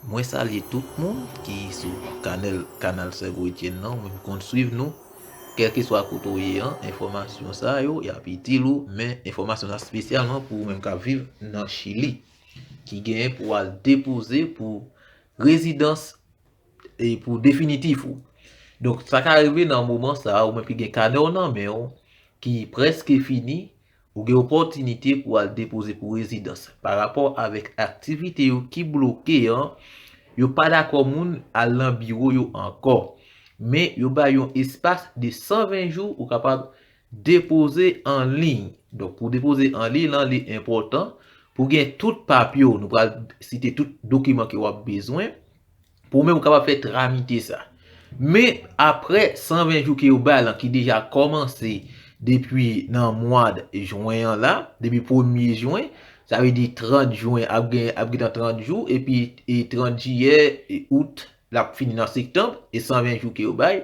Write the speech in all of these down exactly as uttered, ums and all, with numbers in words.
Mwen salye tout moun ki sou kanal, kanal Sègo Etienne nan, moun konn swiv nou. Kèlkeswa kote w ye an, enfòmasyon sa yo, y ap itil ou, men enfòmasyon sa espesyalman pou ou menm k ap viv nan Chili, ki genyen pou al depoze pou rezidans e pou definitif ou. Donk, sa ka rive nan moman sa a, ou menm ki gen kanè w nan men w, ki prèske fini, ou gen opòtinite pou al depoze pou rezidans. Pa rapò avèk aktivite yo ki bloke an, yo pa dakò moun al nan biwo yo ankò. Men yo bay yon espas de san ven jou ou kapab depoze an liy. Donk, pou depoze an liy lan, li enpòtan pou gen tout papye w. Nou pral site tout dokiman ke w ap bezwen. Pou ou menm ou kapab fè tramite sa. Men, apre san ven jou ke yo bay lan, ki deja kòmanse depi nan mwa jwen an la, depi premye jwen, sa vle di trant jwen ap gen, ap gentan trant jou, epi e trant jiyè, e out, l ap fini nan septanm, e san ven jou ke yo bay.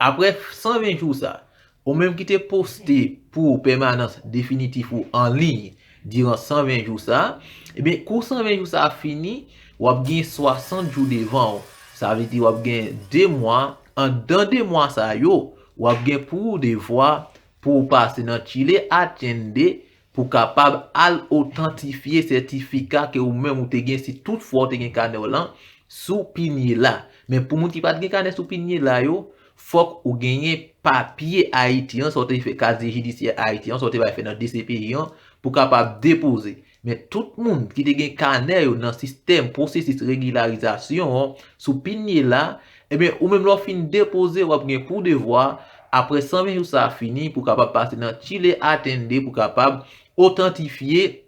Apre san ven jou sa, ou menm ki te poste pou pèmanans definitif ou an liy diran san ven jou sa, ebyen, kou san ven jou sa fini, w ap gen swasant jou devan w. Sa vle di w ap gen de mwa. Anndan de mwa sa yo, w ap gen pou ou devwa pou w pase nan Chile Atiende pou kapab al otantifye sètifika ke ou menm ou te gen, si toutfwa ou te gen kanè w lan, sou pinye la. Men pou moun ki pa t gen kanè sou pinye la yo, fòk ou genyen papye Ayiti an, sa w te fè kazye jidisyè Ayiti an, sa w te bay fè nan D C P I an, pou kapab depoze. Men tout moun ki te gen kanè yo nan sistèm pwosesis regilarizasyon an, sou pinye la, ebyen, ou menm lè w fin depoze, w ap gen pou devwa, apre san ven jou sa fini, pou kapab pase nan Chile Atiende, pou kapab otantifye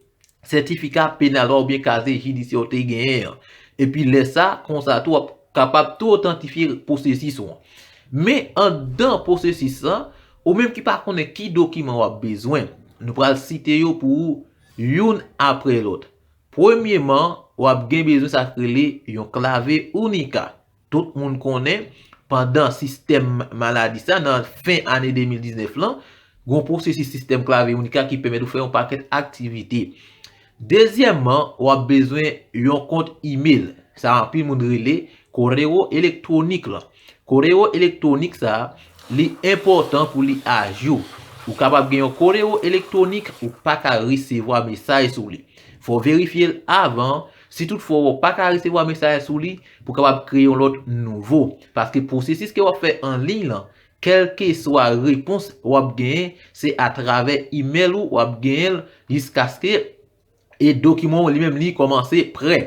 sètifika penal ou oubyen kazye jidisyè ou te genyen an. Epi lè sa, konsa tou, w ap kapab tou otantifye pwosesis ou an. Men anndan pwosesis lan, ou menm ki pa konnen ki dokiman w ap bezwen, nou pral site yo pou ou youn apre lòt. Premyeman, w ap gen bezwen sa k rele yon clave única. Tout moun konnen, pandan sistèm maladi sa, nan fen ane de mil diznèf lan, gen yon pwosesis sistèm clave única ki pèmèt ou fè yon pakèt aktivite. Dezyèmman, w ap bezwen yon kont imèl. Sa anpil moun rele correo elektwonik lan. Correo elektwonik sa, li enpòtan pou li ajou. Ou kapab gen yon correo elektwonik, ou pa ka resevwa mesaj sou li. Fò w verifye l avan. Si toutfwa w pa ka resevwa mesaj sou li, pou w kapab kreye yon lòt nouvo. Paske pwosesis ke w ap fè an liy lan, kèlkeswa repons w ap genyen, se atravè imèl ou w ap genyen l jiskaske e dokiman w li menm li kòmanse prè.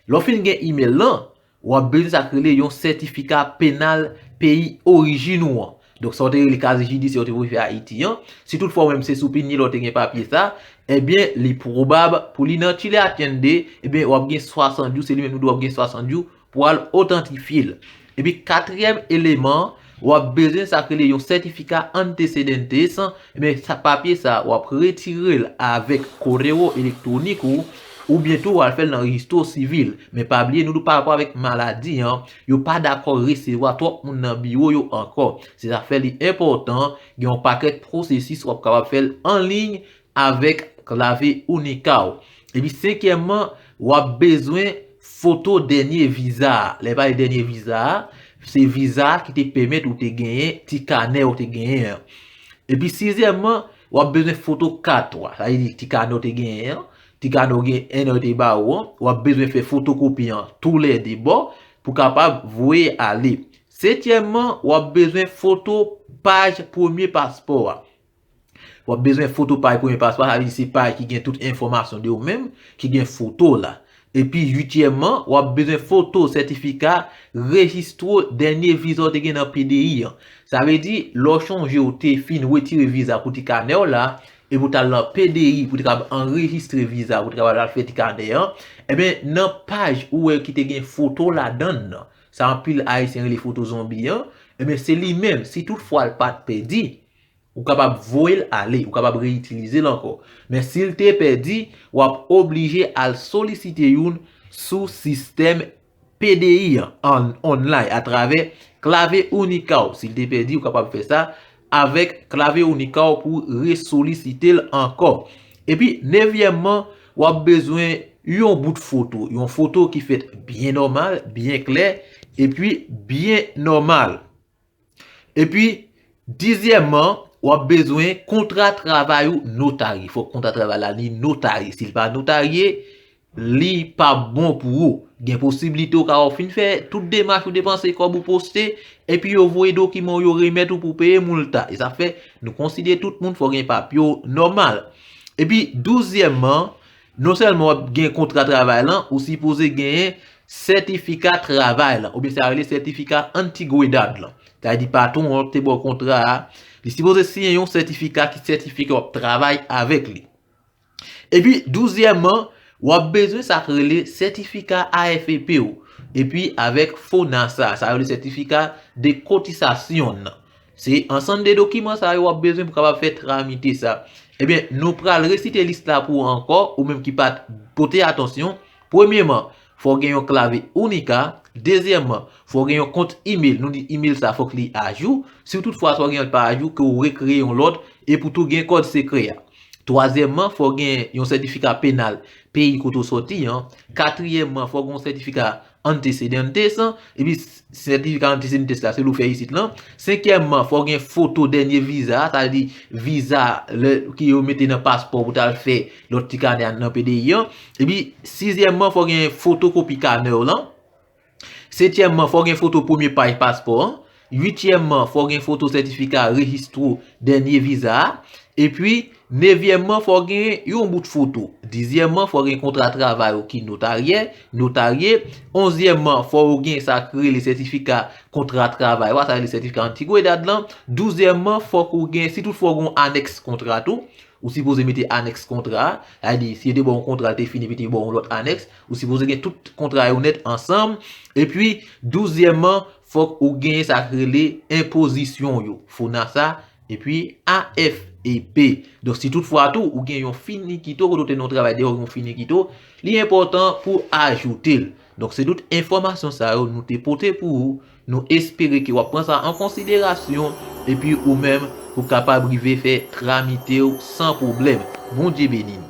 Lè w fin gen imèl lan, w ap bezwen sa k rele yon sètifika penal peyi orijin ou an. Donk, sa w te rele kazye jidisyè w te voye fè Ayiti an, si toutfwa w menm se sou pinye lè w te gen papye sa, ebyen, li pwobab pou li nan Chile Atiende, ebyen, w ap gen swasant jou, se li menm nou di w ap gen swasant jou pou al otantifye l. Epi katriyèm eleman, w ap bezwen sa k rele yon sètifika antecedentes, ebyen, sa papye sa, w ap retire l avèk correo elektwonik ou, oubyen tou w al fè l nan rejistro sivil. Men pa bliye, nou di w pa rapò avèk maladi an, yo pa dakò resevwa twòp moun nan biwo yo ankò. Se sa fè li enpòtan, gen yon pakèt pwosesis w ap kapab fè l an liy avèk clave única w. Epi senkyèmman, w ap bezwen foto dènye viza a. Lè pale dènye viza a, se viza a ki te pèmèt ou te genyen ti kanè ou te genyen an. Epi sizyèmman, w ap bezwen foto kat ou a. Sa vle di ti kanè w te genyen an, ti kanè w gen en an yo te ba ou an, w ap bezwen fè fotokopi an toulède bò pou kapab voye ale. Setyèmman, w ap bezwen foto paj premye paspò a. W ap bezwen foto paj premye paspò, sa vle di se paj ki gen tout enfòmasyon de ou menm, ki gen foto la. Epi uityèmman, w ap bezwen foto sètifika rejistro dènye viza w te gen nan P D I an. Sa vle di, lè w chonje w te fin retire viza pou ti kanè w la, epi w t al nan P D I pou te kapab anrejistre viza pou te kapab al fè ti kanè an, ebyen, nan paj ou wè ki te gen foto ladan l nan, sa anpil Ayisyen rele foto zonbi an, ebyen, se li menm, si toutfwa l pa t pèdi, ou kapab voye l ale, ou kapab reyitilize l ankò. Men si l te pèdi, w ap oblije al solisite youn sou sistèm P D I an, an online, atravè clave única w. Si l te pèdi, ou kapab fè sa avèk clave única w pou resolisite l ankò. Epi, nevyèmman, w ap bezwen yon bout foto, yon foto ki fèt byen nòmal, byen klè, epi byen nòmal. Epi, dizyèmman, w ap bezwen kontra travay ou notarye. Fòk kontra travay la li notarye. Si l pa notarye, li p ap bon pou ou. Gen posiblite ou ka wè w fin fè tout demach ou depanse kòb ou poste, epi yo voye dokiman w yo remèt ou pou peye moulta. E sa fè nou konsidere tout moun fò gen papye w nòmal. Epi, douzyèmman, non sèlman w ap gen kontra travay lan, ou sipoze genyen sètifika travay lan, oubyen sa yo rele sètifika antiguedad lan. Sa vle di patwon an te ba w kontra a, li sipoze siyen yon sètifika ki sètifye ke w ap travay avèk li. Epi, douzyèmman, w ap bezwen sa k rele sètifika A F E P ou, epi avèk FONASA, sa yo rele sètifika de kotisasyon nan. Se ansanm de dokiman sa yo w ap bezwen pou kapab fè tramite sa. Ebyen, nou pral resite lis la pou ou ankò, ou menm ki pa t pote atansyon. Premyèman, fò w gen yon klave Unica. Dezyèmman, fò w gen yon kont imèl. Nou di imèl sa fòk li ajou. Si w toutfwa sa w gen l pa ajou, ke w rekreye yon lòt, e pou tou gen kòd sekrè a. Twazyèmman, fò w gen yon sètifika penal peyi kote w sòti an. Katriyèmman, fò w gen yon sètifika antecedentes an. Epi s- sètifika antecedentes la, se l ou fè isit lan. Senkyèmman, fò w gen foto dènye viza a, sa vle di viza lè ke yo mete nan paspò pou w t al fè lòt ti kanè a nan P D I an. Epi, sizyèmman, fò w gen fotokopi kanè w lan. Setyèmman, fò w gen foto premye paj paspò an. Uityèmman, fò w gen foto sètifika rejistro dènye viza a. Epi, nevyèmman, fò w gen yon bout foto. Dizyèmman, fò w gen kontra travay ou ki notarye, notarye. Onzyèmman, fò w gen sa k rele sètifika kontra travay ou a, sa rele sètifika antiguedad lan. Douzyèmman, fòk ou gen, si toutfwa w gen yon anèks kontra tou, ou sipoze mete anèks kontra a. Sa vle di, si yo te ba w yon kontra, te fini, epi te ba w yon lòt anèks, ou sipoze gen tout kontra yo nèt ansanm. Epi, douzyèmman, fòk ou gen sa k rele enpozisyon yo, FONASA, epi A F E P. Donk, si toutfwa tou, ou gen yon finikito, kote w te nan yon travay deyò, yon finikito, li enpòtan pou ajoute l. Donk, se tout enfòmasyon sa yo nou te pote pou ou. Nou espere ke w ap pran sa an konsiderasyon, epi ou menm, ou kapab rive fè tramite w san pwoblèm. Bondye beni nou.